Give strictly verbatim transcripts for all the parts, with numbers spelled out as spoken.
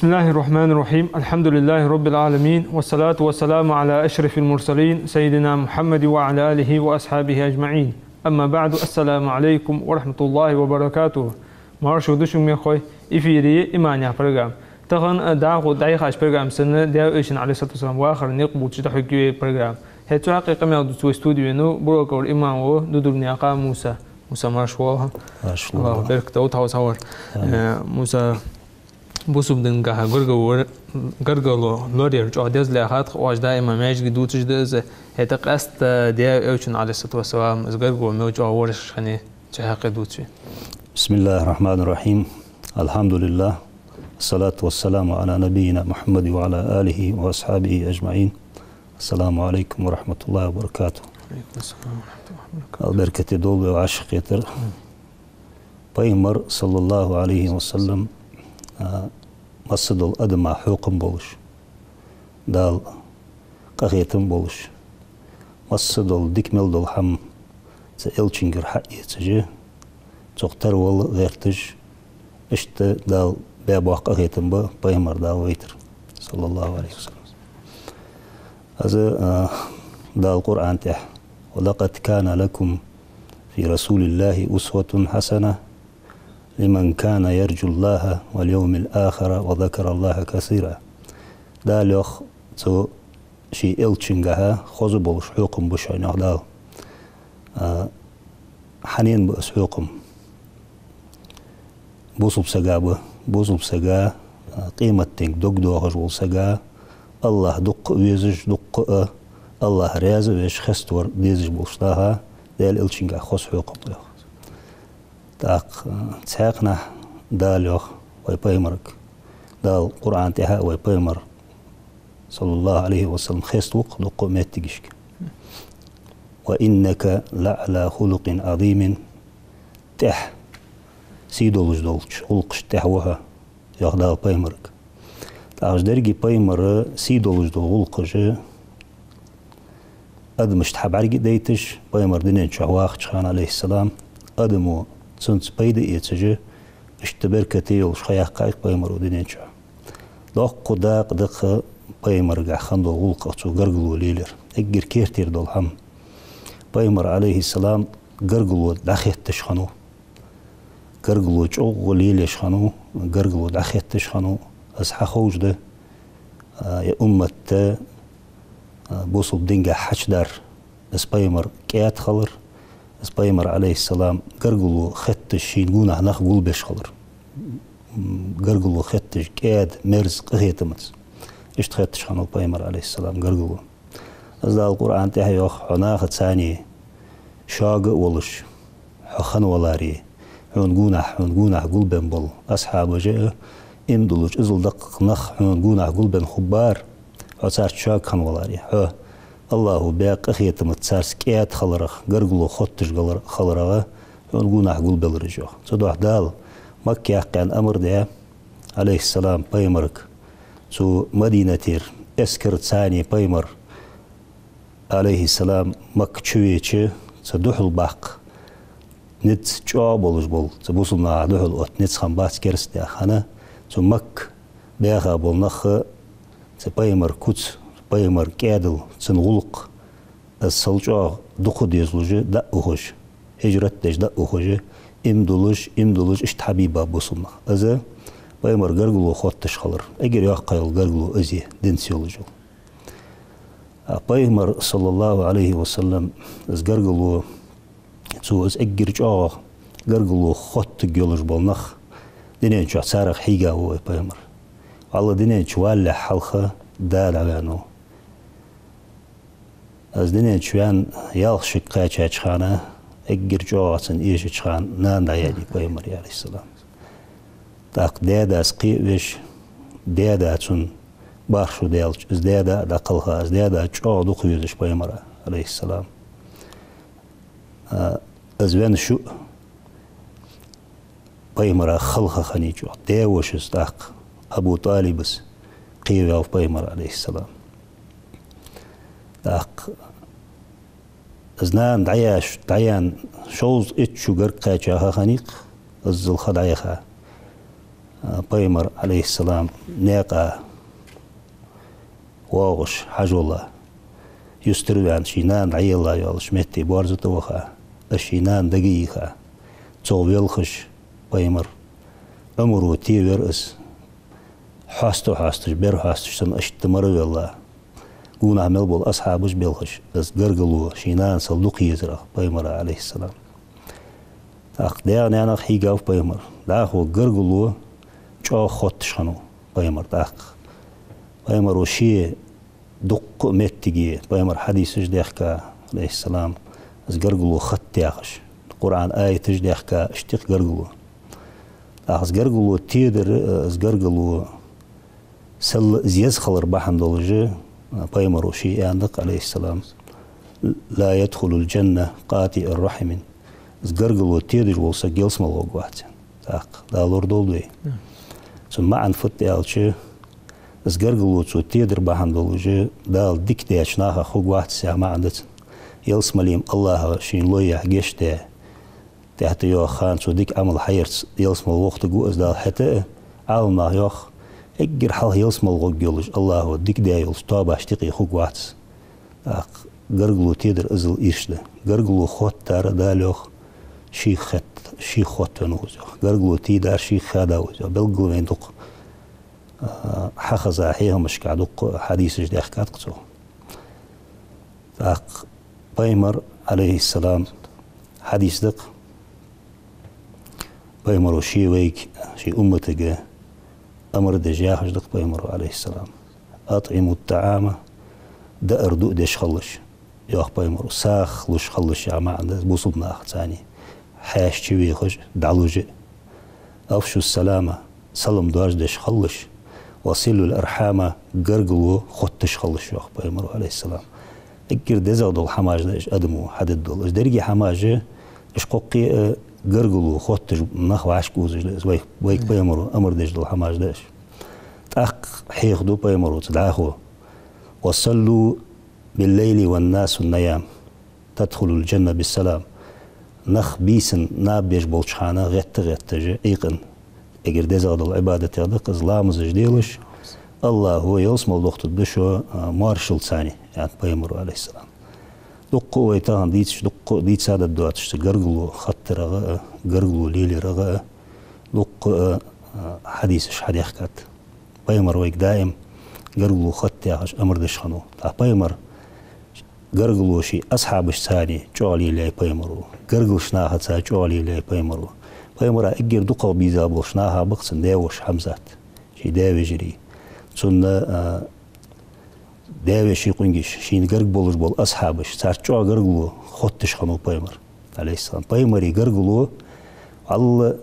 بسم الله الرحمن الرحيم. الحمد لله رب العالمين، والصلاة والسلام على أشرف المرسلين سيدنا محمد وعلى آله وأصحابه أجمعين. أما بعد، السلام عليكم ورحمة الله وبركاته. Марша да шуга, мехкахой, эфире «Иман» яха программа. Тахан, а, дӀахо дӀаяхача программах санна, Даьла Элчан, عليه الصلاة والسلام, вахара никъ бувцаш дӀахьоргья вай программа. ХӀаьта цу хьакъехьа къамаьл дувца вай студе венав Буроков имам вола Дудурнаькъан Муса. Муса, марша воагӀалва. Марша воагӀалва. АллахӀа беркат долда хьо цхьа вар. Амин. Э, Муса, бусалба динагахьа гаргало лор-, гаргало лораяр чӀоагӀа деза лаьрхӀад тха, оаш даим маьждиге дувцаш да из, хӀаьта къаьстта Даьла Элчан, عليه الصلاة والسلام, из гаргало мел чӀоагӀа лораеш хиннай, цу хьакъехьа дувца вай. بسم الله الرحمن الرحيم. الحمد لله. الصلاة والسلام على نبينا محمد وعلى آله وأصحابه أجمعين. السلام عليكم ورحمة الله وبركاته. وعليكم السلام ورحمة الله وبركاته. Даьла беркате долда вай вӀашагӀкхетар. Мгм. Пайхамар, صلى الله عليه وسلم, а, массадолча адама хьокхам болаш, Дала къахетам болаш, массадолча дика мел дола хӀама цу Элчангара хьаэцаш, цох тара вала гӀерташ, иштта Дала баь боккха къахетам ба пайхамар Дала вайтар, صلى الله عليه وسلم. Из, а, Дала Къуръан тӀа: «ولقد كان لكم في رسول الله أسوة حسنة لمن كان يرجو الله واليوم الآخر وذكر الله كثيرا». Дала йоах, цу ший Элчангахьа хоза болаш хьокхам ба шоана, йоах Дала. А, хьанна ба из хьокхам? Бусалба сага ба. Бусалба сага, а, къематдийнга дог доахаш вола сага, АллахӀ дукха а везаш, дукха а АллахӀ раьза а веш, хеставар дезаш болча наха Даьла Элчангахьа хоза хьокхам ба, йоах. ТӀаккха, а, цхьаькханахьа Дала йоах вай пайхамарга, Дала Къуръан тӀа а вай пайхамар, صلى الله عليه وسلم, хеставу-кх дуккха а моттигашка. «وإنك لعلى خلق عظيم». ТӀехьа, сий долаш долча гӀулакхашта тӀехьа ва хьо, йоах Дала пайхамарга. ТӀаккха деррига пайхамара сий долаш дола гӀулакхаш адамашта хьабӀаргадайташ, пайхамар дунен чу вахача хана, عليه السلام, адамо цунца пайда эцаш, иштта беркате йолаш ха яьккхай-кх пайхамаро дунен чу. Доккха дакъа да-кх пайхамарагахьа хинна дола гӀулакх, цо гаргало лелаяр. Эггара кертера дола хӀама. Пайхамар, عليه السلام, гаргало дӀахетташ хиннав. Гаргало чӀоагӀа лелаеш хиннав, гаргало дӀахетташ хиннав. Из хьаховш да, а, е умматта, а, бусалба динагахьа хьачудар из пайхамар кӀаьда хилар, из пайхамар, عليه السلام, гаргало хетташ шийна гонахьа нах гулбеш хилар. М, гаргало хетташ кӀаьда, мерза, къахетамца. Иштта хетташ хиннав пайхамар, عليه السلام, гаргало. Из Дала Къуръан тӀа йоах: «Хьо нахаца цхьана шога а волаш, хьо хинна валаре, хьона гонахьа, хьона гонахьа гулбенна бола асхьабаш а, иман дуллаш иззал даккха нах хьона гонахьа гулбенна хургбар, хьо царца шога хинна валаре. Хьо АллахӀо баь къахетамца царца кӀаьда хиларах, гаргало хотташ хилар-, хиларах хьона гонахьа гулбелар уж», йоах. Цудухьа Дала Макка яьккха аьнна амар даь, عليه السلام, пайхамарга, цу Мадинатера эскарца цхьана пайхамар, عليه السلام, Макка чувеча, цу духьал баккха низ чӀоагӀа болаш бола, цу бусалба наха духьал отта низ хиннабац кераста хана, цу Макка баьха бола нах цу пайхамара куц, пайхамара кӀаьдал, цун гӀулакх, из сел чӀоагӀа дукха дезалуш, дӀа а ухаш, хӀижрат деш дӀа а ухаш, иман дуллаш, иман дуллаш, иштта хьабийбаб бусалба нах. Из пайхамара гаргало хотташ хилар. Эггара йоккха йола гаргало из я, динца йолаш йола. А пайхамар, صلى الله عليه وسلم, из гаргало, цо из эггара чӀоагӀа гаргало хоттаргйолаш бола нах, дунен чу царех хьийга ва вай пайхамар. ВаллахӀи, дунен чу валалехь хьалха да дӀаваьннав. Из дунен чу ваьнна ялх шо кхаьчача хана, эггара чӀоагӀа цунна эшача хана, нана дӀаяьннай пайхамара, عليه السلام. ТӀаккха даь-дас кхе а веш, даь-да цунна бархӀ шу даьлча, из даь-да а дӀакхелха, из даь-да чӀоагӀа дукха везаш пайхамара, عليه السلام. А, из венна шу а пайхамара хала ха хиннай чӀоагӀа. Даь-вошас тӀаккха, Абу ТӀалибас кхеваьв пайхамар, عليه السلام. ТӀаккха из нана дӀаяш-, дӀаяьнна шовзткъа итт шу гарга кхаьча ха хиннай-кх, иззал ха дӀаяха. Пайхамар, Ӏалайхи ссалам, наькъа воагӀаш хьажола, юстара ваьнна, ший нана дӀаелла йолча метте боарза тӀа ваха, из ший нана дага йийха, цох велхаш, Пайхамар, омаро тевар из, хьоста-хьосташ, бер хьосташ санна, иштта мара велла. Гонахьа мел бола асхьабаш белхаш, из гаргало ший нанас дукха езарах Пайхамара, Ӏалайхи ссалам. ТӀаккха даьх-наьнах хьийгав Пайхамар. ДӀахо гаргало чӀоагӀа хотташ хиннав Пайхамар тӀаккха. Пайхамаро ше дуккха а моттиге, Пайхамара хьадисаш даьхка, Ӏалайхи ссалам, из гаргало хатта яхаш, Къуръана аяташ даьхка, иштта гаргало. ТӀаккха из гаргало тедар, из гаргало сел из еза хилар бахьан долаш, Пайхамаро ше аьннад-кх, Ӏалайхи ссалам: «لا يدخل الجنة قاطع رحم». Из гаргало тедаш вола саг ялсмала гӀоргвац. ТӀаккха Дала лорадолда вай. Цун маӀан фуд аьлча, из гаргало цо тедар бахьан долаш, Дала дика даьча нахах хургвац яха маӀан да цун. Ялсмале-м АллахӀа шийна лойя гешт даь, тӀехьа тӀайоагӀа хана цо дика Ӏамал хьаярца ялсмала вохийтаргва из Дала. ХӀаьта а Ӏаламнаха йоах, эггара хьалха ялсмала гӀоргйолаш, АллахӀа дика даь йолча тоабашта юкъе хургвац. ТӀаккха гаргало тедар иззал ирча да. Гаргало хоттадар, Дала йоах, шийх хет-, шийх хоттавеннав из йоах. Гаргало тедар шийх хадав из йоах. Белггала вайна дукха, а, хьахеза хьехамашка дуккха хьадисаш даьхкад-кх цо. ТӀаккха Пайхамара, Ӏалайхи ссалам, хьадис да-кх. Пайхамаро ше вайга, ший умматага амар деш яхаш да-кх Пайхамаро, Ӏалайхи ссалам: «أطعموا الطعام», даар-дуа деш хилалаш, йоах Пайхамаро, сагӀа луш хилалаш яха маӀан да из бусалба нахаца. Хьаьша чувехаш, дӀалуш а. «أفشوا السلام», салам доаржадеш хилалаш, «وصلوا الأرحام», гаргало хотташ хилалаш, йоах Пайхамаро, Ӏалайхи ссалам. Эггара дезагӀа дола хӀамаш да уж адамо хьадергдола. Уж деррига хӀамаш, уж кхоккхе а гаргало хотташ нах вӀашка озаш да уж, вай-, вайга Пайхамаро амар деш дола хӀамаш да уж. ТӀаккха хьехаду Пайхамаро цу дӀахо: «وصلوا بالليل والناس نيام». «تدخلوا الجنة بالسلام». Нах бийсан наб беш болча хана гӀетта-гӀетташ Ӏийкъан, эггара дезагӀа дола Ӏибадатех да-кх из, ламазаш делаш, АллахӀа ялсмала дохийтаргда шо, а, моаршалца, аьннад Пайхамаро, Ӏалайхи ссалам. Дуккха а вай тахан дийцача, дуккха а дийца даргдоацаш да гаргало хаттарах а, гаргало лелаярах а, дуккха а, а, хьадисаш хьадаьхкад. Пайхамаро вайга даим гаргало хатта яхаш амар деш хиннав. ТӀаккха Пайхамар гаргало ший асхьабашца чӀоагӀа лелаяьй Пайхамаро, гаргарча нахаца чӀоагӀа лелаяьй Пайхамаро. Пайхамара эггара дукхагӀа беза болаш нах ба-кх цун даь-воша Хьамзат, ший даь-вежарий. Цун, а, даь-веший къонгаш, шийна гарга болаш бола асхьабаш, царца чӀоагӀа гаргало хотташ хиннав Пайхамар, Ӏалайхи ссалам. Пайхамара гаргало, валлахӀи,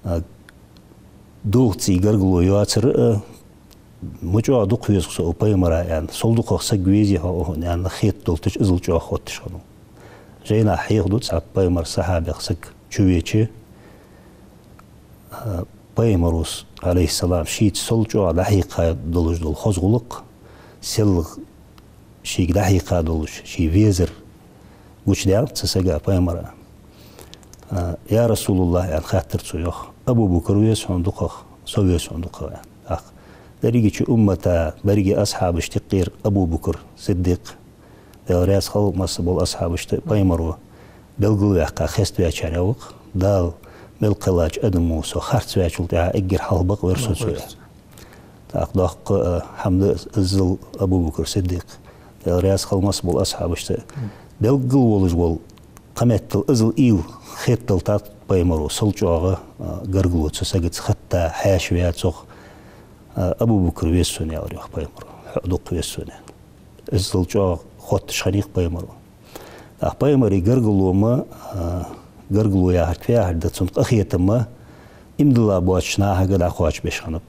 а, дулх цӀий гаргало йоацар а, ма чӀоагӀа дукха веза-кх со укх Пайхамара, аьнна, сол дукхагӀа саг везий-хьогӀ укхун, аьнна, хетадолийташ, иззал чӀоагӀа хотташ хиннав. Жайнашка хьехаду цхьа Пайхамара сахьабех саг чувеча, а, Пайхамаро, Ӏалайхи ссалам, шийца сол чӀоагӀа дӀахьийкха долаш дола хоза гӀулакх, сел шийга дӀахьийкха долаш, ший везар гучадаьннад цу сага Пайхамара. А, «يا رسول الله», аьнна, хаьттар цо, йоах, «Абу Бакр веза хьона дукхагӀа, со веза хьона дукхагӀа?» аьнна. ТӀаккха дерригача уммата, берригача асхьабашта юкъера Абу Бакр Сиддикъ, Даьла раьза хилва массабола асхьабашта, Пайхамаро белгалваьккха хеставаьчарех ва-кх. Дала мел кхеллача адамо со харцваьчул тӀехьагӀа эггара хьалха бакъвир со цо, аьнна. ТӀаккха доккха, а, хӀама да иззал Абу Бакр Сиддикъ, Даьла раьза хилва массабола асхьабашта. Белггала волаш вола кхыметтел иззал уйла хетадалийтад Пайхамаро, сол чӀоагӀа, а, гаргало цу сагаца хатта, хьаьша ваь цох, а, «Абу Бакр веза сона», аьлар, йоах, Пайхамаро. «ХьоӀ дукха веза сона», аьнна. Иззал чӀоагӀа хотташ хиннай-кх Пайхамаро. ТӀаккха Пайхамара гаргало-м, а, гаргало яхар фу яхар да, цун къахетам-м иман дилла боацача нахага дӀакхоачабеш хиннаб.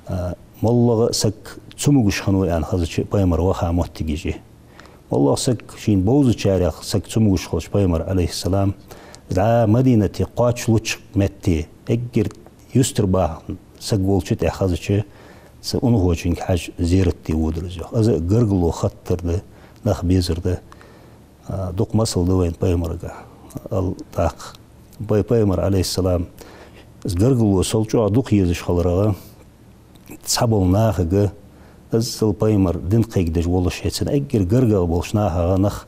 А, моллагӀа саг цамогаш хиннав аьнна хезача Пайхамар ваха моттигаш я. МоллагӀа саг, шийна бовзачарех саг цамогаш хилча Пайхамар, Ӏалайхи ссалам, дӀа Мадинате кхоачалуча метте, эггара юстара бахача саг волча тӀа хезача, цу унахочунга хьажа зерат де водар из, йоах. Из а гаргало хаттар да, нах безар да. А, дукха масал да вайна Пайхамарагара. Ал-, тӀаккха Пай-, Пайхамар, Ӏалайхи ссалам, Из гаргало сел чӀоагӀа дукха езаш хиларах, цхьаболча нахага, иззал пайхамара дин кхайкадеш волаш, хӀаьта цунна эггара гаргагӀа болча нахага нах,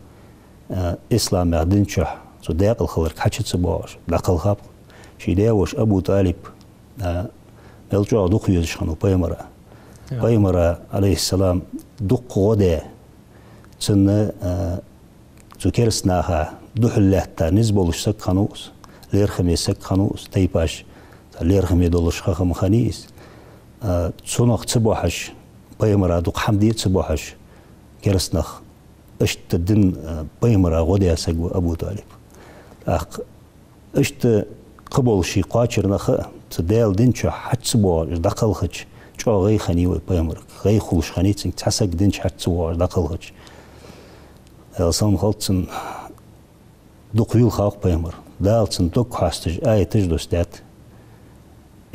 а, ислам яха дин чу цу даькъала хиларга хьачу ца боагӀаш, дӀакхалхаб. Ший даь-воша Абу ТӀалиб, а, мел чӀоагӀа дукха везаш хиннав пайхамара. Я. Пайхамара, Ӏалайхиссалам, дукха гӀо даь, цунна, а, цу кераста наха духьал лаьтта низ болаш саг хиннав из, лерхӀаме саг хиннав из, тайпаш лерхӀаме долаш ха хӀама хиннай из. А, цунах ца бохьаш, пайхамара дукха хӀама де ца бохьаш, кераста нах иштта дин, а, пайхамара гӀо даь саг ва Абу ТӀалиб. ТӀаккха иштта кхыболча ший кхоачара наха а, цу Даьла дин чу хьачу ца боагӀаш дӀакхалхача, чӀоагӀа гӀайгӀа хиннай вай пайхамарга, гӀайгӀа хулаш хиннай цунга цхьа саг дин чу хьачу ца воагӀаш дӀакхалхача. Даьла салам хилда цунна, дукха вийлхав-кх пайхамар. Дала цунна дог хьоасташ аяташ доссадаьд: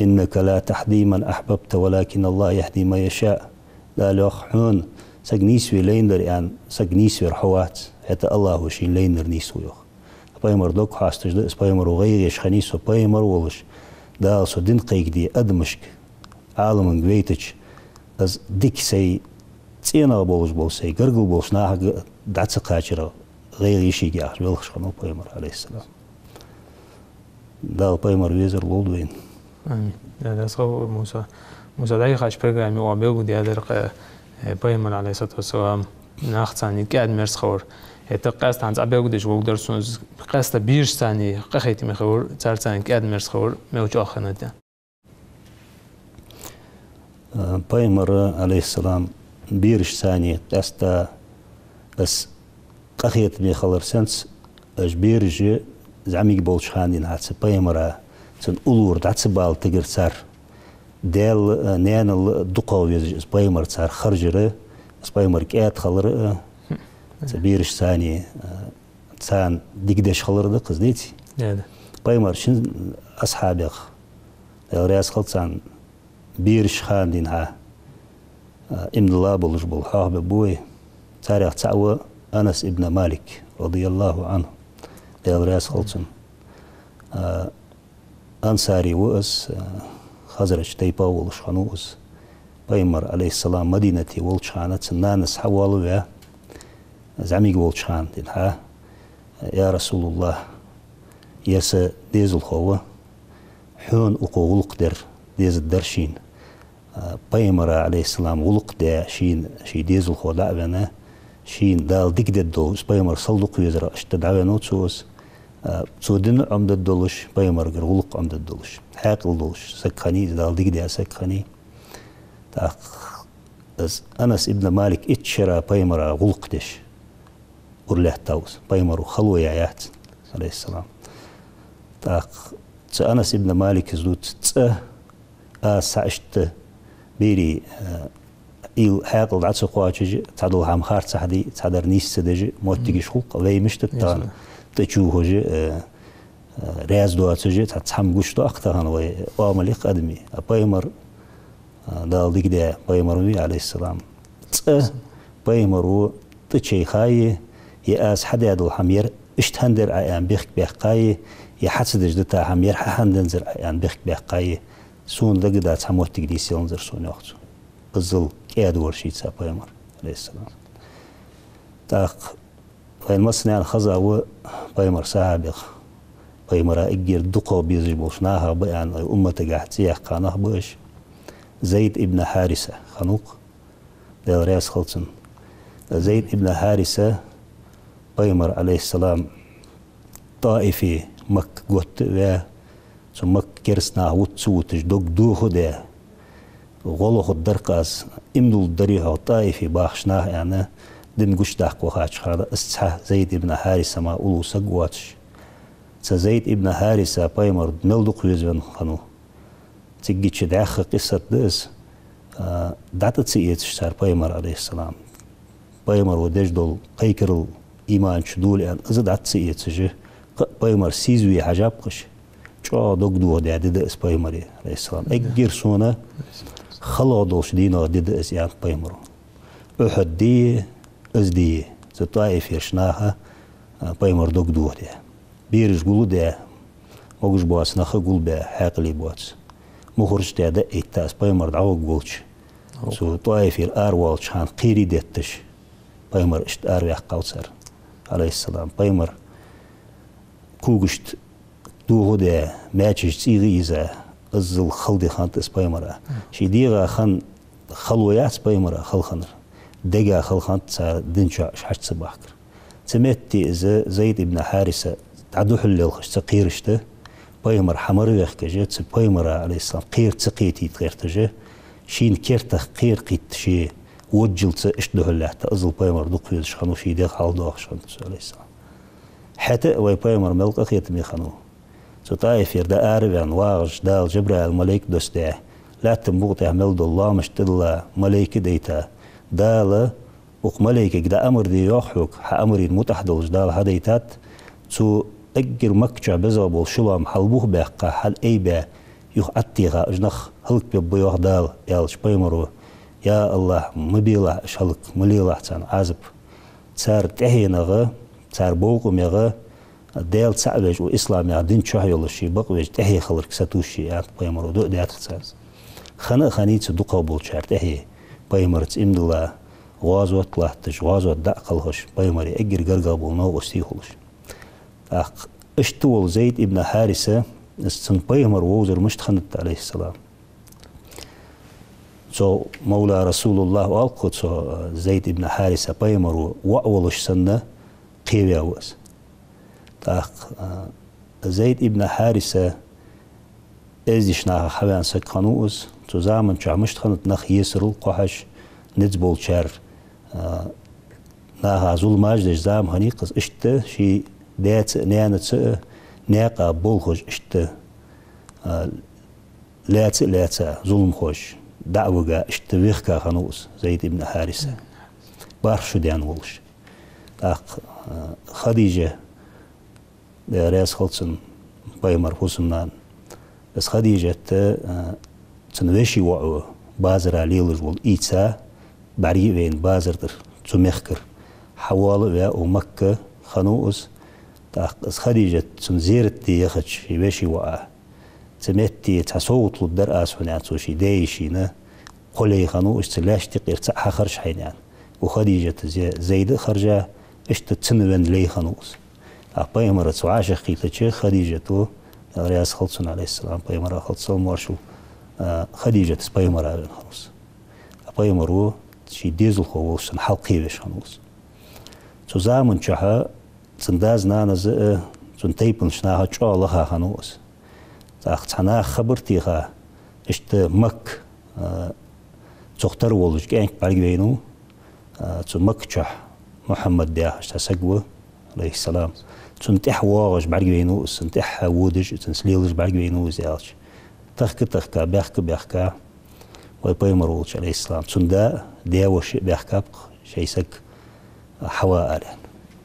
«إنك لا تهدي من أحببت ولكن الله يهدي من يشاء». Дала йоах: «Хьона саг нийсве лайнадар аьнна, саг нийсвер хьо вац, хӀаьта АллахӀо шийна лайнадар нийсву», йоах. Пайхамара дог хьоасташ да из, пайхамаро гӀайгӀа еш хиннай со, пайхамар волаш, Дала со дин кхайкаде адамашка, Ӏаламага вайтача, из дика сай, цӀенагӀа болаш бола сай, гаргара болча нахага дӀа ца кхачарах гӀайгӀа ешийга яхаш велхаш хиннав пайхамар, Ӏалайхиссалам. Дала пайхамар везар лолда вайна. Амин. Да, да, схо Муса. Муса, дӀаяхача программе оаха белгалдаьдар-кх, э, пайхамар, Ӏалайхиссалату вассалам, нах царна кӀаьда-мерза хилар. ХӀаьта къаьстта хӀанз цхьа белгалдеш гӀоргдар сона, къаьстта бераш царна къахетаме хилар, цар царна кӀаьда-мерза хилар мел чӀоагӀа хиннад. Э, пайхамара, Ӏалайхиссалам, бераш царна къаьстта из къахетаме хилар сенца, уж бераш зӀамига болча хана денз хьа цу пайхамара, цун уллув дӀа ца бала тигар цар. Даьла, э, наьнал дукхагӀа везаш из пайхамар цар харжар, из пайхамар кӀаьда хилар, э, цу бераш царна, э, царна дика деш хилар да-кх из, деций? Да, да. Пайхамара шин асхьабех, Даьла раьза хилва царна, бераш хана денз хьа, а, иман дилла болаш бола хьоахабаьб вай. Царех цаӀ ва Анас ибн Малик, радияллахӀу Ӏанху, Даьла раьза хилва цунна. А, ансари ва из, а, Хазрадж тайпах волаш хиннав из. Пайхамар, Ӏалайхиссалам, Мадинате волча хана цун нанас хьавоалаваь, зӀамига волча хана денз хьа: «Я РасулуллахӀ, ер са дезалхо ва, хьона укхо гӀулакх дер дезаргдар шийна». А, пайхамара, Ӏалайхиссалам, гӀулакх даь шийна, ший дезалхо дӀа а венна, шийна Дала дика дергдолаш, из пайхамар сел дукха везарах иштта дӀавеннав цо из. А, цо дин а Ӏомадергдолаш, пайхамарагара гӀулакх а Ӏомадергдолаш. Хьаькъал долаш саг хиннай из, Дала дика даь саг хиннай. ТӀаккха из Анас ибн Малик итт шера пайхамара гӀулакх деш уралаьттав из, пайхамаро хало яь яц, Ӏалайхиссалам. ТӀаккха цу Анас ибн Малика из дувц: «ЦӀа аз цхьа иштта берий, э, уйла, хьаькъал дӀа ца кхоачаш, цхьадола хӀама харцахьа дий, цхьадар нийса ца деш, моттигаш хул-кх, вай мишта да тахан, тӀачухаш, э, э, раьза доацаш, цхьа цхьа хӀама гуш доаккх тахан вай, оамал я-кх адамий. А пайхамар, а, Дала дика даь пайхамар вий, Ӏалайхиссалам. ЦӀа пайхамаро тӀачайхай, е аз хьадаьдола хӀама ер иштта хӀана дар Ӏа аьнна бехк баьккхай, е хьа ца деш дита хӀама ер хьа хӀана дензар Ӏа аьнна бехк баьккхай, сона дагадац цхьа моттиг дийца яланзар сона», йоах цо. Иззал кӀаьда вар шийца пайхамар, Ӏалайхиссалам. ТӀаккха вайна массанена хеза ва пайхамара сахьабех, пайхамара эггара дукхагӀа безаш болча нахах ба аьнна, вай умматагахьа цӀи яьккха нах ба уж. Зайд ибн Хьариса хиннав-кх, Даьла раьза хилва цунна. Зайд ибн Хьариса, пайхамар, Ӏалайхиссалам, ТӀаифе Макка готта а ваь, цу Макка кераста наха вут ца вуташ дог доха а даь, гӀо лохаргдар-кх аз, иман дулларгдарий хьо ТӀаифе бахача наха, аьнна, дин гучадаккха вахача хана, из цхьа Зайд ибн Хьариса мара уллув саг воацаш. Цу Зайд ибн Хьариса пайхамар мел дукха везавенна хиннав. Цигача дӀаьха къиссат да из, а, дӀатӀа ца эцаш цар пайхамар, Ӏалайхиссалам. Пайхамаро деш дола кхайкарал иман чу дола аьнна, из дӀатӀа ца эцаш, кхы а пайхамар сийзаве хьежаб-кх уж. ЧӀоагӀа дог дохадаь ди да из пайхамара, Ӏалайхиссалам. Эггара сона халагӀа долча дийнах ди да из, аьннад пайхамаро. Ухьуд ди, из ди, цу ТӀаиферча наха, а, пайхамара дог дохадаь. Бераш гул а даь, Могаш боаца нах гулбаь, хьаькъале боаца. Мухараш а даь, дӀа а этта, из пайхамар дӀагӀоргволча, цу ТӀоифера аравоалача хана кхерий детташ, пайхамар иштта араваьккхав цар, Ӏалайхи ссалам. Пайхамар когашта дохо а даь, маьчеш цӀийгӀа а йиза, иззал хала ди хиннад из пайхамара. Ший дегӀа хинна хало яц пайхамара хала хиннар. Дега хала хиннад цар дина чу уж хьачу ца бахкар. Цу метте из Зайд ибн Хьариса дӀадухьал лелхаш ца кхерашта, пайхамар хьа мара вехкаш, цу пайхамара, Ӏалайхи ссалам, кхера ца кхетийта гӀерташ, шийна кертах кхера кхийтта ше водачул цу иштта духьал лаьтта, иззал пайхамар дукха везаш хиннав, ший дегӀ хьалдоахаш хиннад цо, Ӏалайхи ссалам. ХӀаьта а вай пайхамар мел къахетаме хиннав. Цу ТӀоифера дӀаараваьнна вагӀаш, Дала Жабраил малейк доссадаь, лаьттан букъа тӀа мел дола лоамаш тӀадилла малейка дайта, Дала укх малейкага дӀа амар де йоах хьога, хьа амарна мутӀахь долаш Дала хьадайтад, цо эггара Макка чу безагӀа бола ши лоам хьалбух а баьккха, хьалъайбаь, юха Ӏаттеха, уж нах хӀалакбергба йоах Дала, аьлча пайхамаро: «Я АллахӀ, ма белахь уж хӀалак, ма лелахь царна Ӏазап». Цар тӀехьенагӀа, цар бовкъамегӀа, Даьла цаӀ веш, укх исламах дина чу йолаш ший бакъвеш тӀехье хиларга сатувсаш, аьннад пайхамаро, дуӀа даьд царна. Хинна а хиннай цу дукхагӀболчар тӀехье, пайхамарца иман дилла, гӀазот латташ, гӀазот дӀа а кхелхаш, пайхамара эггара гаргагӀа бола новкъостий хулаш. ТӀаккха иштта вола Зайд ибн Хьариса, из цунна пайхамар вовзар мишта хиннад, Ӏалайхи ссалам. Цо Мавла Расулуллахь оал-кх цо, Зайд ибн Хьариса, пайхамара воӀ волаш санна кхеваьв из. ТӀаккха, а, Зайд ибн Хьариса эздийча нахах хьаваьнна саг хиннав из. Цу заман чу мишта хиннад нах есарал кхухьаш, низ болчар, а, наха зуламаш деш зама хиннай-кх из. Иштта ший даьца а, наьнаца а наькъа болхаш, иштта, а, лаьца а лаьца зуламхоша дӀа а вига, иштта вехка хиннав из Зайд ибн Хьариса. БархӀ шу даьнна волаш. ТӀаккха, а, Хадижа, Даьла раьза хилва цунна, пайхамара хӀусамнана. Из Хадижат, а, цун веший воӀо базара лелаш вола ийца, бӀарга а вайна базар тӀара, цу мехкара хьавола а ваь, укх Макка хиннав из. ТӀаккха из Хадижат цунна зерат де яхача ший веший воӀа, цу метте цхьа совгӀат лургдар аз хьона, аьнна, цо ший даь-йишийна, кхо лай хиннав уж, цу лаьшта юкъера цаӀ хьахаржа хьайна, аьнна. Укх Хадижата зе-, Зайда а харжа, иштта цунна венна лай хиннав из. ТӀаккха пайхамарца вӀашагӀкхийтача, Хадижата, Даьла раьза хилва цунна, Ӏалайхи ссалам, пайхамара халцал маршал, а, Хадижата из пайхамара венна хиннав из. ТӀаккха пайхамаро ший дезалхо волаш санна хьалкхевеш хиннав из. Цу заман чухь цун даьс-нанас а, цун тайпан наха а чӀоагӀа лаха хиннав из. ТӀаккха цхьа наха хабар теха, иштта Макка, а, цох тара волаш кӀаьнк бӀаргавайнав, а, цу Макка чухь Мухьаммад яхаш цхьа саг ва, Ӏалайхи ссалам. Цунна тӀехьа воагӀаш бӀаргавайнав из, цунна тӀехьа водаш, цунца лелаш бӀаргавайнав из, аьлча. Тахка-тахка, баьхка-баьхка, вай пайхамар волча, Ӏалайхи ссалам, цун да а, даь-воша а баьхкаб-кх шоай саг хьава аьнна.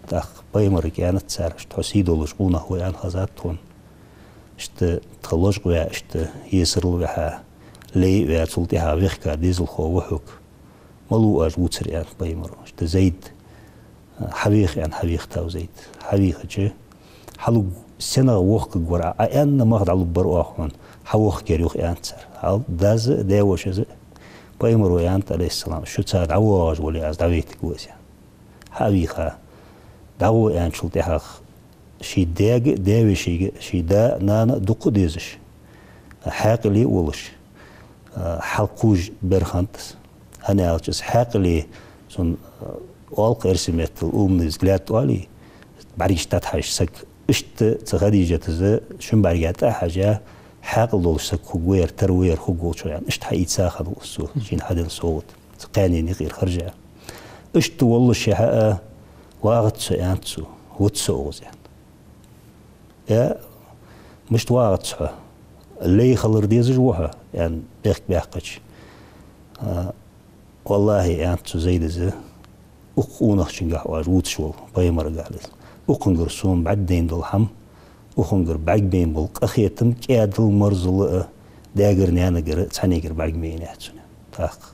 ТӀаккха пайхамарга аьннад цар: «Иштта хьо сий долаш къонах ва, аьнна, хезад тхона. Иштта тха лочкъа ваь, иштта есарал вихьа, лай а ваь, цул тӀехьа вехка дезалхо ва хьога. Малав оаш вувцар?» — аьннад пайхамаро. Иштта Зайд хьавеха, аьнна, хьавийхав Зайд. Хьавийхача, хьалуг сенах вохкаргвар Ӏа, Ӏа аьнна мах дӀалургбар оаха хьона, хьавохкар юха, аьннад цар. Хьал дас а, даь-вошас а пайхамаро аьннад, Ӏалайхи ссалам: «Шуца дӀавоагӀаш вале, аз дӀавайтаргва из», — аьнна. Хьавийха, дӀагӀо аьнначул тӀехьагӀа ший даьга а, даь-вешийга а, ший да а, нана а дукха а дезаш, хьаькъале а волаш, а, хьалкхувш бер хиннад из. ХӀана аьлча из хьаькъале, цун, а, оал-кх эрсий меттала умный взгляд оалий, бӀаргаш тӀатӀахьежача саг, иштта цу Хадижатас шин бӀарга тӀа а хьежа, хьаькъал долаш саг хургвар, тара вар хургволчо, аьнна, иштта хьаийца хиннав из цо, шийна хьаденна совгӀат, цу кхаьннена юкъера харжа. Иштта воллашехьа а: «ВагӀац со, — аьннад цо, — вац со укхаза», — аьнна. «Э, мишта вагӀац хьо? Лай хилар дезаш ва хьо», — аьнна, бехк баьккхача. «А, валлахӀи, — аьннад цу Зайдас, — укх къонахчунгахьа оаш вувцаш вола пайхамарагахьа леза. Укхунгара сона бӀаргадайна дола хӀама, укхунгара бӀаргабайна бола къахетам, кӀаьдал, марзал а даьгара, наьнагара, цхьаннегара бӀарга ма яйнаяц сона». ТӀаккха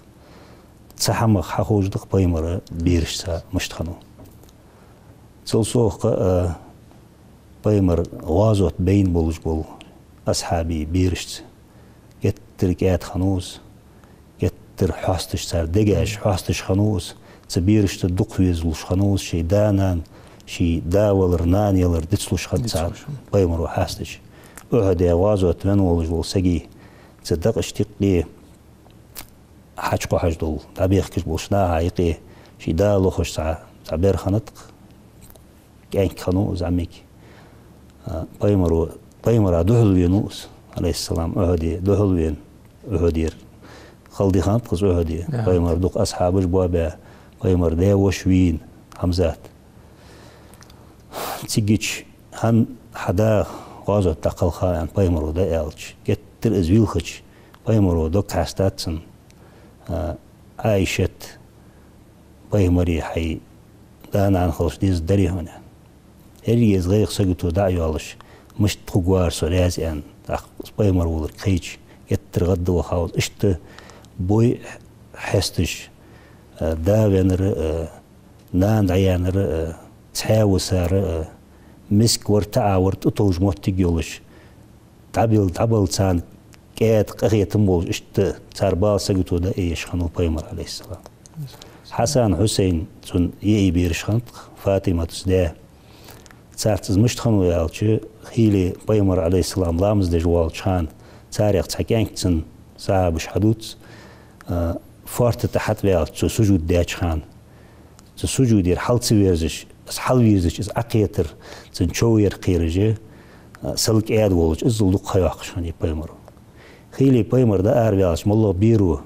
цу хӀамах хьаховш да-кх пайхамара берашца мишта хиннав. Цул совгӀа, а, Пайхамар гӀазот бейна болаш бола асхьабий берашца геттара кӀаьда хиннав из, геттара хьоасташ, цар дегаш хьоасташ хиннав из, цу берашца дукха везалуш хиннав из, ший да-нана, ший да валар, нана ялар дицлуш хиннад цар, дицлуш хиннад, пайхамаро хьоасташ. Ухьуде гӀазот венна волаш вола саг цу дакъа тӀа юкъе хьачукхухьаш дола, дӀабехкаш болча наха юкъе ший да лохаш цхьа, цхьа бер хиннад-кх, кӀаьнк хиннав из зӀамига. А, пайхамаро, пайхамара духьал венав из, Ӏалайхи ссалам, Ухьуде духьал венав, Ухьудера. Хала ди хиннад-кх из Ухьуде. Да. Пайхамара дукха асхьабаш боабаь, пайхамара даь-воша вийна, Хьамзат. Цигача: «ХӀана хьа да гӀазот тӀа кхелха?» — аьнна, пайхамаро дӀааьлча, геттара из вийлхача, пайхамаро дог хьаьстад цун: «А, Ӏайшат, пайхамаре хьай да-нана хилча дезаргдарий хьона?» «Еррига из гӀайгӀа сагото дӀа а йоалаш, мишта хургвар со раьза», — аьнна. ТӀаккха пайхамар волга кхайча, геттара гӀадвахав из. Иштта бой хьесташ, а, да веннар а, нана дӀаяьннар а, цхьаь висар а, миска вар, таӀа вар, тӀатовжа моттиг йолаш, дӀабел-, дӀабала царна кӀаьда, къахетам болаш, иштта цар бала сагото дӀаэцаш хиннав пайхамар, Ӏалайхи ссалам. Хьасан, Хьусайн цун йиӀий бераш хиннад-кх, ФатӀиматас даь. Царца из мишта хиннав аьлча, хийла пайхамар, Ӏалайхи ссалам, ламаз деш воалача хана, царех цхьа кӀаьнк цунна, сахьабаша хьадувц, а, фоарта тӀа хьатӀаваьлча, цо сужуд даьча хана, цу сужудера хьал ца верзаш, из хьалвийрзача, из Ӏокхетар, цун чов ер кхераш, а, сел кӀаьда волча, иззал дукха ха йоаккхаш хиннай пайхамаро. Хийла пайхамар дӀаараваьлча, моллагӀа беро,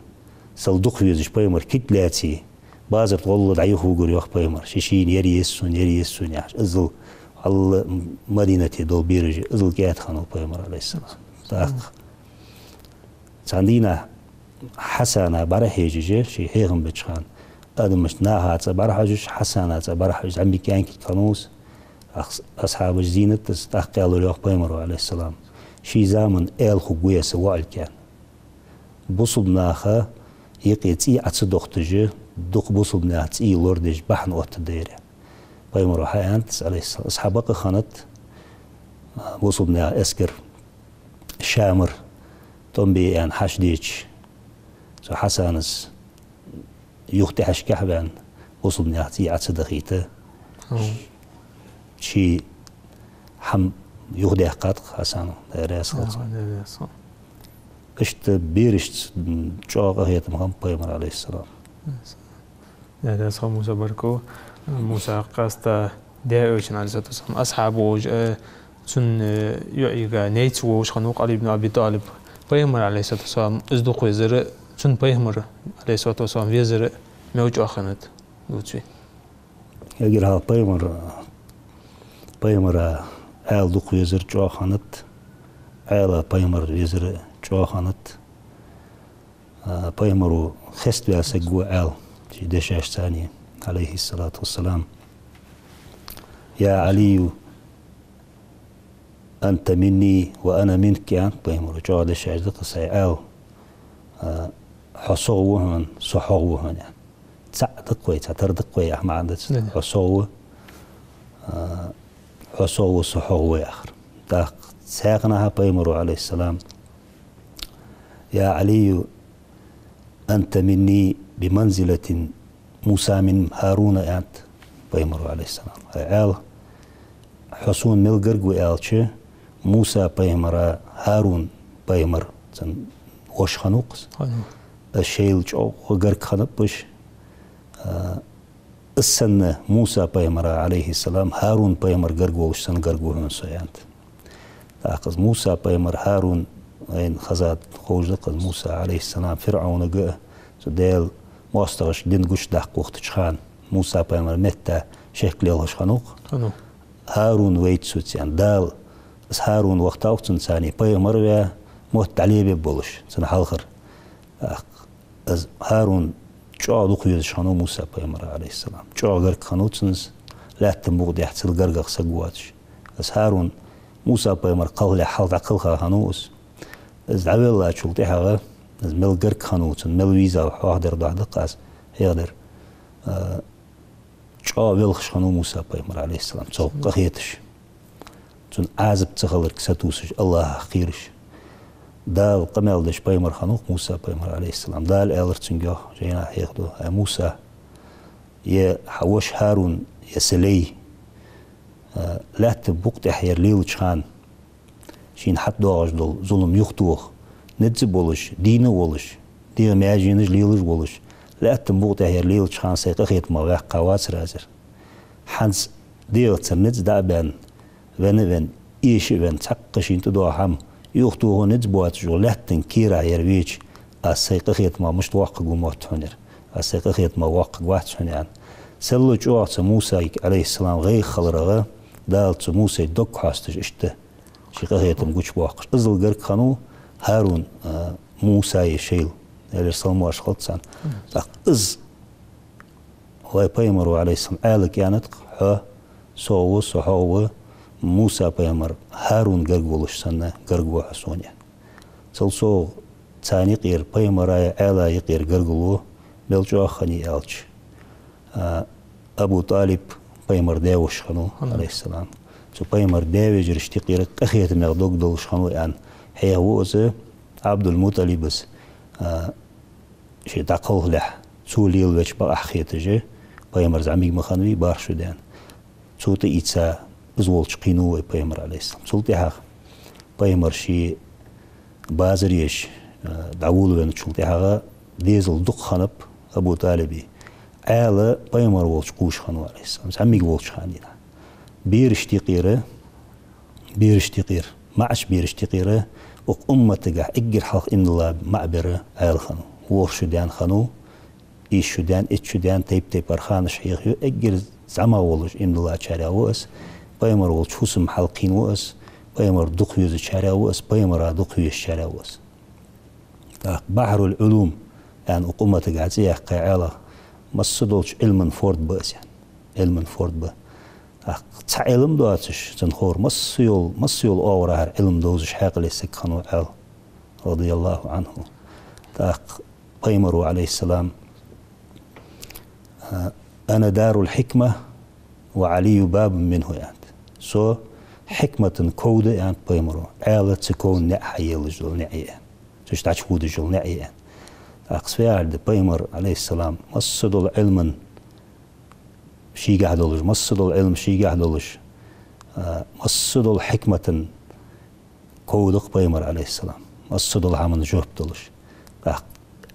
сел дукха везаш, пайхамар кита лаьце, базар тӀа гӀолла дӀаюхавугар, йоах пайхамар, ше шийна: «Ер еза сона, ер еза сона», — яхаш. Иззал хьал Мадинате дола бераш, иззал кӀаьда хиннав пайхамар, Ӏалайхи ссалам. ТӀаккха цхьан дийнахьа Хьасана бӀарахьежаш, ший хьехам беча хана, адамашта, наха цӀа бӀарахьежаш, Хьасана цӀа бӀарахьежаш, зӀамига кӀаьнк хиннав из. Ах-, асхьабаша зийнад из, тӀаккха аьлар, йоах, пайхамаро, Ӏалайхи ссалам: «Ший заман аьла хургва ер са воӀалга», — аьнна. Бусалба наха юкъе цӀий Ӏо ца дохийташ, дукха бусалба наьха цӀий лорадеш бахьан оттадаьд ер. Пайхамаро хьааьннад из, Ӏалайхи ссалам. Из хьабакъахиннад, а, бусалба наьха эскар Шамара тӀом бе аьнна хьаьший деча, цу Хьасанас юха тӀехьашкахьа ваьнна, бусалба наьха цӀий Ӏо ца дахийта. Хм. Ший хӀама юхадаьккхад-кх Хьасано, Даьла раьза хилва цунна. Даьла раьза хилва. Иштта берашца, м, чӀоагӀа къахетам хиннаб пайхамара, Ӏалайхи ссалам. Даьла раьза хилва, Муса, баркал. Муса, къаьстта даь-вешийна, Ӏалайхи ссалату вассалам, асхьаб волаш, э, цун, э, йоӀийга найц волаш хиннав-кх Ӏали ибн Аби ТӀалиб. Пайхамар, Ӏалайхи ссалату вассалам, из дукха везар, цун, пайхамар, Ӏалайхи ссалату вассалам, везар мел чӀоагӀа хиннад, дувций? Эггара хьалха пайхамар, пайхамара Ӏаьла дукха везар чӀоагӀа хиннад, Ӏаьла пайхамар везар чӀоагӀа хиннад. А, пайхамаро хеставаь саг ва Ӏаьла, ший дешашца, Ӏалайхи ссалату вассалам: «يا علي أنت مني وأنا منك», — аьннад пайхамаро, чӀоагӀа дешаш да-кх из, сай Ӏаьла, а, хьо сох ва хьона, со хьох ва хьона, аьнна. ЦаӀ да-кх вай, цхьатарра да-кх вай яха маӀан да цун. Да, да. Хьо сох ва, а, хьо сох ва, со хьох ва яхар. ТӀаккха цхьаькханахьа пайхамаро, Ӏалайхи ссалам: «يا علي أنت مني بمنزلة موسى من هارون», — аьннад пайхамаро, Ӏалайхи ссалам. Ай Ӏаьла, хьо сона мел гарга ва аьлча, Муса пайхамара ХӀарун пайхамар, цун воша хиннав-кх из. Хиннав. Из шоайла чӀоагӀа гарга хиннаб уж. А, из санна Муса пайхамара, Ӏалайхи ссалам, ХӀарун пайхамар гарга волаш санна гарга ва хьона со, аьннад. ТӀаккха из Муса пайхамар, ХӀарун, вайна хезад, ховш да-кх из Муса, Ӏалайхи ссалам, ФирӀавнага, цу Даьла моастагӀашка дин гучадаккха вахийтача хана, Муса пайхамара метта шек лелхаш хиннав-кх. Хиннав. ХӀарун вайта соца, аьнна. Дала, из ХӀарун вахийтав-кх цунца, царна пайхамар а ваь, мотт дӀалебе болаш, цун хьалхара. ТӀаккха из ХӀарун чӀоагӀа дукха везаш хиннав Муса пайхамара, Ӏалайхи ссалам. ЧӀоагӀа гарга хиннав цунца, лаьттан букъа тӀа цул гаргагӀа саг воацаш. Из ХӀарун Муса пайхамар кхалхалехь хьалха дӀакхелха хиннав из. Из дӀавеллачул тӀехьагӀа, из мел гарга хиннав, цунна мел вийзав хьоахадара духьа да-кх аз хьехадар. А, чӀоагӀа велхаш хиннав Муса пайхамар, Ӏалайхи ссалам, цох къахеташ. цунна Ӏазап ца хиларга сатувсаш, АллахӀах кхераш. Дала къамаьл деш пайхамар хиннав-кх Муса пайхамар, Ӏалайхи ссалам. Дала аьлар цунга, йоах, жайна хьехаду: «Ай Муса, е хьа воша ХӀарун, е са лай, а, лаьттан букъа тӀехьа ер лелача хана, шийна хьатӀадоагӀаш дола зулам юхатоха, низ болаш, дийна а волаш, дегӀа маьженаш лелаш а волаш, лаьттан букъа тӀехьа ер лелача хана сай къахетамах ваьккха вацар аз ер. ХӀанз дегӀацара низ дӀа а баьнна, венна а венна, эша а венна, цхьаккха шийна тӀадоагӀа хӀама юхатоха низ боацаш, укх лаьттан кера ер веча, аз сай къахетамах мишта воккхаргва мотт хьона ер, аз сай къахетамах воккхаргвац хьона», — аьнна. Селла чӀоагӀа цу Мусайга, Ӏалайхи ссалам, гӀайгӀа хиларах, Дала цу Мусай дог хьоасташ иштта ший къахетам гучабоаккхаш. Иззал гарга хиннав ХӀарун, а, Мусай шийла, Даьлера салам-моаршал хилда царна. ТӀаккха из вай пайхамаро, Ӏалайхи ссалам, Ӏаьлага аьннад-кх: «Хьо сох ва, со хьох ва, Муса пайхамар ХӀарун гарга волаш санна, гарга ва хьо сона», — аьнна. Цул совгӀа царна юкъера, пайхамара а Ӏаьлага а юкъера гаргало мел чӀоагӀа хиннай аьлча, а, Абу ТӀалиб пайхамара даь-воша хиннав, Ӏалайхи ссалам. Цу пайхамара даь-вежарашта юкъера къахетамах дог долаш хиннав аьнна хьехаву из. Ӏабдул-МутӀалиба, а, ше дӀакхалхалехь, цо лелавеча бакъахьа хеташ, пайхамар зӀамига ма хиннавий, бархӀ шу даьнна. Цо тӀаийца, из волча кхийнав вай пайхамар, Ӏалайхи ссалам. Цул тӀехьагӀа пайхамар ше базар еш, а, дӀаволавенначул тӀехьагӀа дезал дукха хиннаб Абу ТӀалиба. Ӏаьла пайхамар волча кхувш хиннав, Ӏалайхи ссалам, зӀамига волча хана дийнахьа. Берашта юкъера, берашта юкъера, маӀача берашта юкъера, укх умматагахьа эггара хьалха иман дилла маӀа бер Ӏаьла хиннав. ВорхӀ шу даьнна хиннав, ийс шу даьнна, итт шу даьнна, тайп-тайпара ханаш хьехаю, эггара зӀамагӀа волаш иман диллачарех ва из, пайхамар волча фусам хьалкхийнав из, пайхамар дукха везачарех ва из, пайхамара дукха везачарех ва из. ТӀаккха «Бахьрул-Ӏулум» аьнна укх умматагахьа цӀи яьккхай Ӏаьлах, массадолча Ӏилман форд ба из, аьнна. Ӏилман форд ба. ТӀаккха цхьа Ӏилма доацаш, цун ховр масса йола, масса йола оагӀорахьара Ӏилма довзаш хьаькъале саг хиннав Ӏаьла, радияллахӀу Ӏанху. ТӀаккха пайхамаро, Ӏалайхи ссалам, а, «أنا دار الحكمة وعلي باب منها», аьннад. «Со хьикмата ков да», аьннад пайхамаро, «Ӏаьла цу кова наӀ хьаеллаш дола наӀ я», аьнна. «Цу чу дӀачуводаш йола наӀ я», аьнна. ТӀаккха цу веарда пайхамар, Ӏалайхи ссалам, массадола Ӏилман шийгахьа долаш, массадола Ӏилма шийгахьа долаш, а, массадола хьикмата ков да-кх пайхамар, Ӏалайхи ссалам, массадола хӀаман жоп долаш. ТӀаккха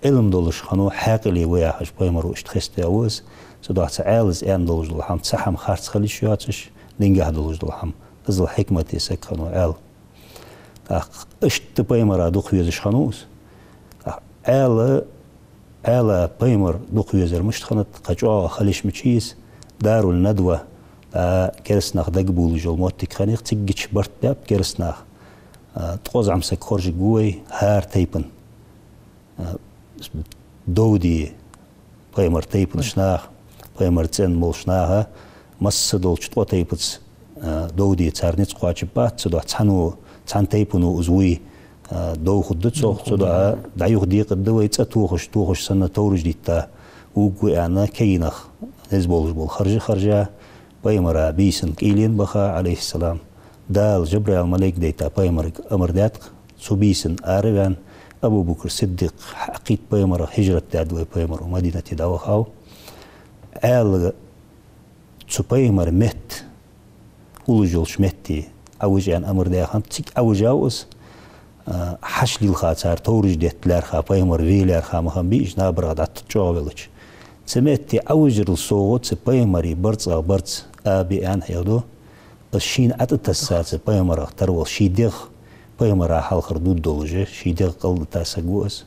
Ӏилма долаш хиннав, хьаькъале ва яхаш пайхамаро иштта хеставаь ва из. Цудухьа цу Ӏаьлас аьнна долаш дола хӀама, цхьа хӀама харц хила йиш йоацаш, динагахьа долаш дола хӀама, иззал хьикмате саг хиннав Ӏаьла. ТӀаккха иштта пайхамара дукха везаш хиннав из. ТӀаккха Ӏаьла, Ӏаьла пайхамар дукха везар мишта хиннад, кхы чӀоагӀа хила йиш мичай из, Дарул-Надва, а, кераста нах дагабувлаш йола моттиг хиннай-кх, цигача барт баьб кераста наха. А, ткъо зӀамсаг хоржаргва вай хӀара тайпан, а, дов де пайхамара тайпанча наха, пайхамара цӀен болча наха, массадолча ткъо тайпанца, а, дов де цар низ кхоачаргбац, цудухьа цхьанне, цхьан тайпано из вуй, а, дов хургда цох, цудухьа дӀаюха декъаргда вай, цӀа тохаш, тохаш санна товраш дитта вувргва аьнна, кегий нах низ болаш бола харжа а харжа, пайхамара бийсан кӀийлен а баха, Ӏалайхи ссалам, Дала Жабраил малейк дайта пайхамарга амар даьд-кх, цу бийсан ара а ваьнна, Абу Бакр Сиддикъ хьакхийтта пайхамарах хӀижрат даьд вай пайхамаро, Мадинате дӀавахав. Ӏаьла цу пайхамара метта, уллаш йолча метте Ӏовижа аьнна амар даь хиннад, цига Ӏовижав из, а, хьаьша лилха цар товраш детта лаьрхӀа, пайхамар ве лаьрхӀа ма хиннабий уж, набарах дӀатта чӀоагӀа велча. Цу метте Ӏовижарал совгӀа цу пайхамара барзкъах барзкъа Аби аьнна хьехаду. Из шийна ӀотӀатесса цу пайхамарах тара вола, ший дегӀ пайхамара хьалхара дувргдолаш, ший дегӀ кӀалдита саг ва из.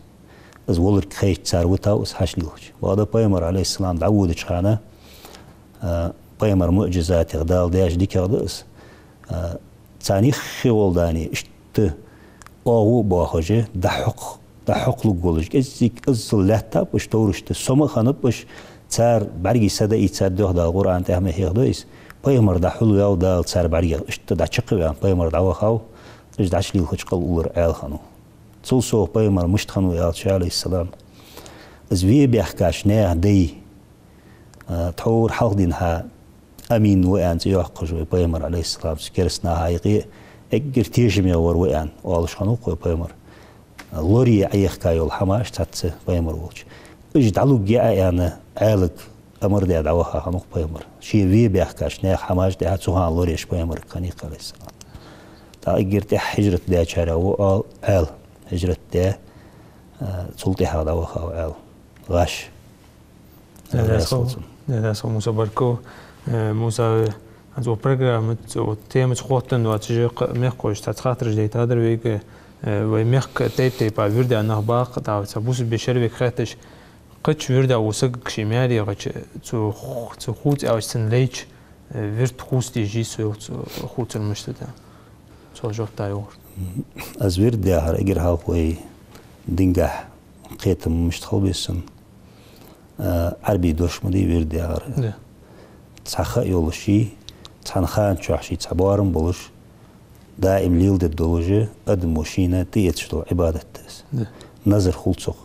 Из волга хайча цар витав из хьаьша лилхача. Бакъда пайхамар, Ӏалайхи ссалам, дӀаводача хана, а, пайхамара муӀжизатех, Дала даьча диках да из. А, царна юххе волча дани иштта оагӀув а боахаш, дӀахьокх-, дӀахьокхалургволаш, кӀеззига иззал лаьттаб уж товрашта, сома а хиннаб уж, цар бӀаргий садаийцад, йоах Дала Къуръана тӀа, ма хьехаду из. Пайхамар дӀахьулваьв Дала цар бӀаргех, иштта дӀачакхваьнна пайхамар дӀавахав, уж дӀачулилхача кӀал уллар Ӏаьла хиннав. Цул совгӀа пайхамар мишта хиннав аьлча, Ӏалайхи ссалам, из ве баьхкача наьха дай, а, тхьовра хьалха дийнахьа Амин ва аьнна цӀи йоаккхаш вай пайхамар, Ӏалайхи ссалам, цу кераста наха юкъе, эггара тешаме вар ва аьнна оалаш хиннав-кх вай пайхамар. Лорае Ӏехка йола хӀамаш цхьацца пайхамар волча. Уж дӀалургья аьнна, Ӏаьлага амар даь дӀаваха хиннав-кх пайхамар. Ше ве баьхкача наьха хӀамаш тӀехьа цу хана лораеш пайхамарга хиннай-кх, Ӏалайхи ссалам. ТӀаккха эггара тӀехьа хьижрат даьчарех ва Ӏаьла. Хьижрат даь, а, цул тӀехьагӀа дӀавахав Ӏаьла. ГӀаш. Даьла раьза хилва, Даьла раьза хилва, Муса, баркал. Э, Муса, хӀанз укх программа, цу тема чу хоттаденна доацаш, кхы мехкахоша цхьацца хаттараш дайтадар вайга, э, вай мехка тайп-тайпара вирдаь нах ба-кх, дӀа цхьа бусалба бе шервег хетташ, кхыча вирда вола саг ший маьре яхача, цу, цу хувца аьлча цунна лайча, э, вирд хувца дезаш йий со, йоах цо, хувцар мишта да. Цо жоп дӀайоагӀар. Аз вирд яхар эггара хьалха вай дингахьа кхетам мишта хила беза санна, а, Ӏарбий дош ма дий вирд яхар. Да. Цхьа ха йолаш ший, цхьан хана чухь ший цхьа боарам болаш, даим леладергдолаш, адамо шийна тӀаэцаш дола Ӏибадат да из. Да. Назар хул цох.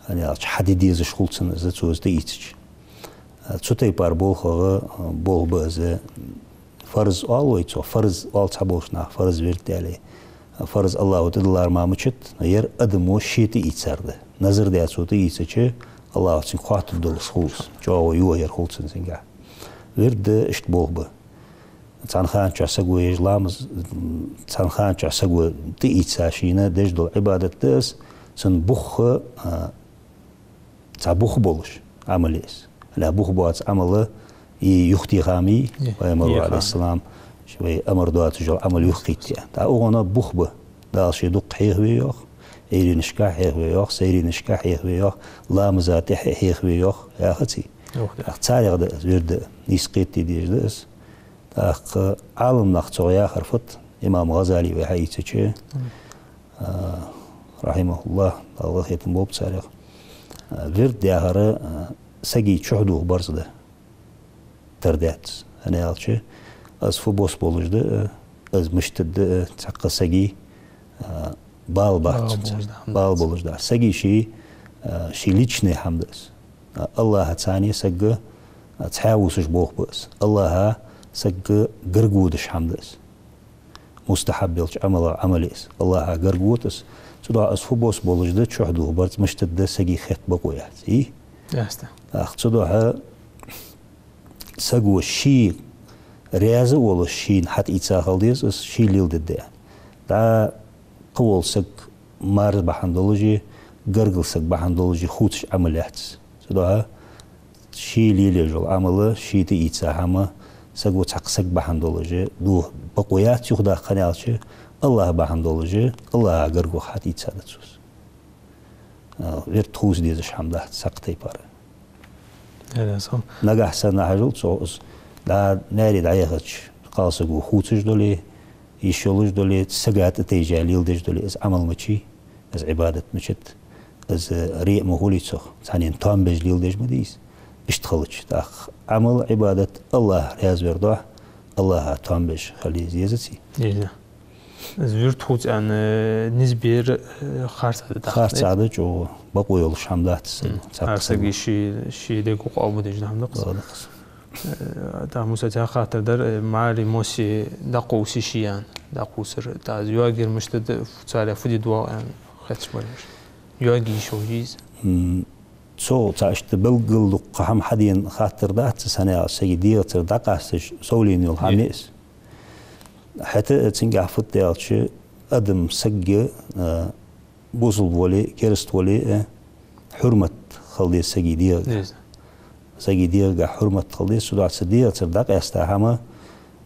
ХӀана аьлча, хьаде дезаш хул цунна из, цо из тӀаийцача. А, цу тайпара болхагӀа, а, болх ба из. Фарз оал вай цох, фарз оал цхьаболча наха, фарз вирд аьле. Фарз АллахӀа тӀадиллар мара мичад, но ер адамо ше тӀаийцар да. Назар даь цо тӀаийцача, АллахӀа цунга хоаттаргдолаш хул из. ЧӀоагӀа йохаяр хул цунна цунгахьа. Вирд иштта болх ба. Цхьан хана чухь саго еш ламаз, цхьан хана чухь саго тӀаийца шийна деш дола Ӏибадат да из, цун бух, а, цхьа бух болаш Ӏамал я из. ХӀана бух боаца Ӏамал е юхатеха ма йий, е, пайхамара, еха, Ӏалайхи ссалам, ший вай амар доацаш йола Ӏамал юхакхийтта. ТӀаккха укхунна бух ба. Дала ше дукха хьехаве йоах, Ӏуйренашка хьехаве йоах, сайренашка хьехаве йоах, ламаза тӀехьа хьехаве йоах, яхаций. Йоах, да. ТӀаккха царех да из вирд, нийса кхетаде дезаш да из. ТӀаккха Ӏаламнаха цох яхар фуд, имам ГӀазали вай хьаийцача, а, рахьимахӀуллахӀ, Дала къахетам болба царех. А, вирд яхар, а, сага чухь доха барзкъа да. Тара дац. ХӀана аьлча, из фу бос болаш да, а, из мишта да, а, цхьаккха сага, а, бала бац цунца. Бала болаш да хӀама да. Бала болаш да. Сага ший, а, ший личный хӀама да из. А, АллахӀаца цхьана саг, а, цхьаь вусаш болх ба из. АллахӀа саг гарга водаш хӀама да из. Мустахьаб йолча Ӏамалех Ӏамал я из. АллахӀа гарга вода из. Цудухьа из фу бос болаш да, чухь доха барзкъа мишта да, сага хетта бокъо яц. Йий? Яц, да. ТӀаккха цудухьа саго ше раьза волаш шийна хьатӀаийца хила деза из, ше леладергда. ДӀа кхывола саг марза бахьан долаш, гаргара саг бахьан долаш хувцаш Ӏамал яц из. Цудухьа ше лелаеш йола Ӏамал, ше тӀаийца хӀама, саго цхьаккха саг бахьан долаш доха бокъо яц, юхадаккха, хӀана аьлча, АллахӀ бахьан долаш, АллахӀа гарга ваха хьатӀаийца да цо из. А, вирд хувца дезаш хӀама дац цхьаккха тайпара. Даьла раьза хилва. Нагахьа санна хьажал цох из, дӀа маьре дӀаяхача, кхалсаго хувцаш дале, йиш йолаш дале, сага тӀатайжа леладеш дале, из Ӏамал мичай, из Ӏибадат мичад, из риаъ ма хулий цох, цхьаннена тоам беш леладеш ма дий из. Иштта хилча, тӀаккха Ӏамал, Ӏибадат АллахӀ раьза вар духьа, АллахӀа тоам беш хила еза, езаций? Еза. Из вирд хувца аьнна, э, низ бер, э, харцахьа да тӀаккха. Харцахьа да, чӀоагӀа бокъо йолаш хӀама дац из. Мгм. Цхьаккха хӀара сага ший, ший дег къоабалдеш да хӀама да-кх из. Да, да-кх из. Э, тӀаккха, Муса, цхьа хаттар дар, э, маьре-массе дӀакхувса йиш йий аьнна, дӀакхувсар. ТӀаккха из йоагаяр мишта да, царех фу де доагӀа аьнна хеташ бар уж. Йоаге йиш йолаш йий из? М, цо цхьа иштта белггала дукха хӀама хьадена хаттар дац из, хӀана аьлча, сага дегӀацара дӀакъасташ совленна йола хӀама я из. ХӀаьта цунгахьа фуд аьлча, адам сага, а, бусалба вале, кераста вале, а, хьурмат хила деза сага дегӀага. Деза. Сага дегӀага хьурмат хила деза, цудухьа цу дегӀацара дӀакъаьста хӀама,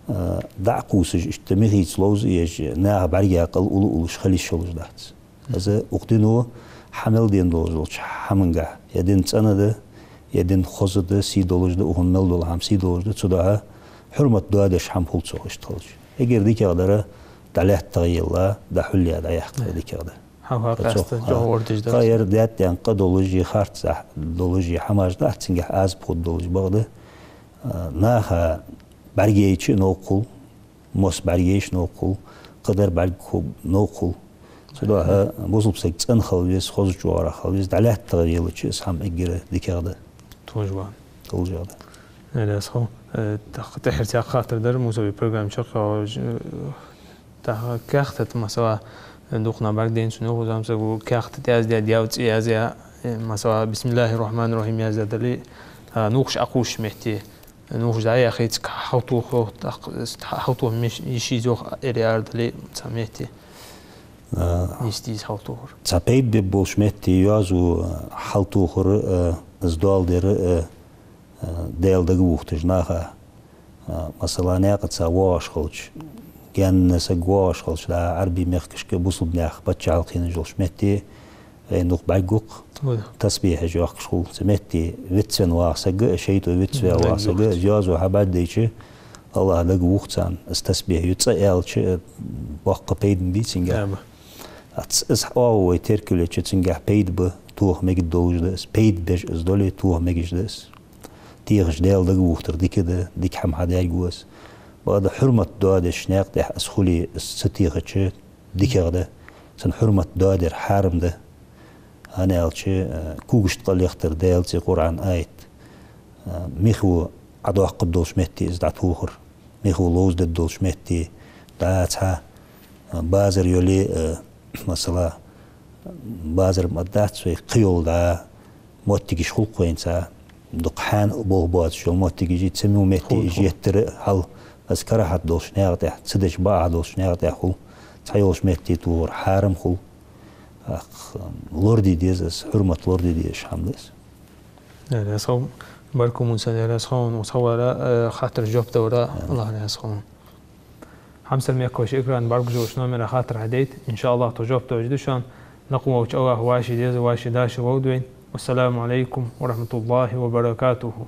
а, дӀа а кхувсаш, иштта михийца ловза а еш, наха бӀарга кӀал ула а уллаш хила йиш йолаш дац. Из укх дино хьа мел дена долаш долча хӀамангахьа, е дин цӀена да, е дин хоза да, сий долаш да, укхун мел дола хӀама сий долаш да, цудухьа хьурмат доадеш хӀама хул цох иштта хилча. Эггара дикагӀдар дӀалаьттагӀа елла, дӀахьулъяь дӀаяккха дикагӀа да. Хьалха цох къаьста, чӀоагӀа ордиж дар. Кхы ер даьтта къа долаш, харцахьа долаш хӀамаш дац, цунгахьа Ӏазап хургдолаш бакъда. А, наха бӀаргайча а новкъа хул, мос бӀаргайча а новкъа хул, кхыдар бӀарг ху-, новкъа хул. Цудухьа бусалба саг цӀена хила веза, хозача оагӀорахьа хила веза, дӀалаьттагӀа елча, из хӀама эггара дикагӀа да. Толаш ба. Толаш ба. Даьла раьза хилва. Э, тӀаккха тӀехьарца хаттар дар, Муса, вай программа чакхйоалаш, э, тӀаккха каьхата тӀа, масала, э, дукха нах бӀаргадайнад цунна, йоах, зӀамсаго каьхата тӀа яздаь, даьла цӀи язъяь, э, масала, «Бисмиллахир-рахманир-рахим» яздаь дале, а, нувхаш Ӏокхувсача метте, нувхаш дӀаяхе, цкъа хьалтоха, тӀаккха хьалтоха миш-, йиш я из, йоах, эре арадале цхьа метте. А, нийса деза хьалтохар. Цхьа пайда бергболча метте йоазув, а, хьалтохар, а, из доал дар, а, а, Даьла дага вохийташ наха. А, масала, наькъаца воагӀаш хилча, гаьна саг воагӀаш хилча, дӀа Ӏарбий мехкашка бусалба наьха паччахьалкхенаш йолча метте, вайна дукха бӀаргагу-кх, тасбихьаш йоахкаш хул. Цу метте вицвенна вагӀа саг а, шайтӀо вицваь вагӀа саг а, йоазув хьабӀаргадайча, АллахӀ дага вух царна. Из тасбихь ю, цӀи аьлча, боккха пайда бий цунгахь. Ам. Ац-, из хьоагӀо вай теркалйича, цунгахь пайда ба, тоха мегаш долаш да из, пайда беш из дале, тоха мегаш да из. Техаш Даьла дага вохийтар дика да, дика хӀама хьадаьргва из. Бакъда хьурмат доадеш наькъа тӀа из хуле, из ца техача, дикагӀа да. Цун хьурмат доадар хьарам да. ХӀана аьлча, а, когашта къа лехтар Даьла цӀи, Къуръан аят. А, михо Ӏодоаккхаргдолча метте из дӀатохар. Михо ловзадергдолча метте, дӀа цхьа, а, базар йоле, а, масала, базар ма дац вай, кхыйола дӀа моттигаш хул-кх вайна цхьа, дукха хьаьнал болх боацаш йола моттигаш, цу мо метте уж еттар а хьал, из карахьат долча наькъа тӀа, ца деш бакъахьа долча наькъа тӀа хул, цхьайолча метте тохар хьарам хул. Ах, лораде деза из, хьурмат лораде дезаш хӀама да из. Даьла раьза хилва, Баркал Муса, Даьла раьза хилва хьона, укх цхьа вар, э, хаттара жоп далара, АллахӀ раьза хилва хьона. Хьамсара мехкахой, экрана бӀаргагуш йолча номера хаттар хьадайта, иншааллахӀ, тхо жоп доаладергда шоана. Лакха волча АллахӀа вӀаший деза, вӀаший дашар ловргда вайна. Вассаламу Ӏалайкум ва рахьматуллахӀи ва баракатухӀ.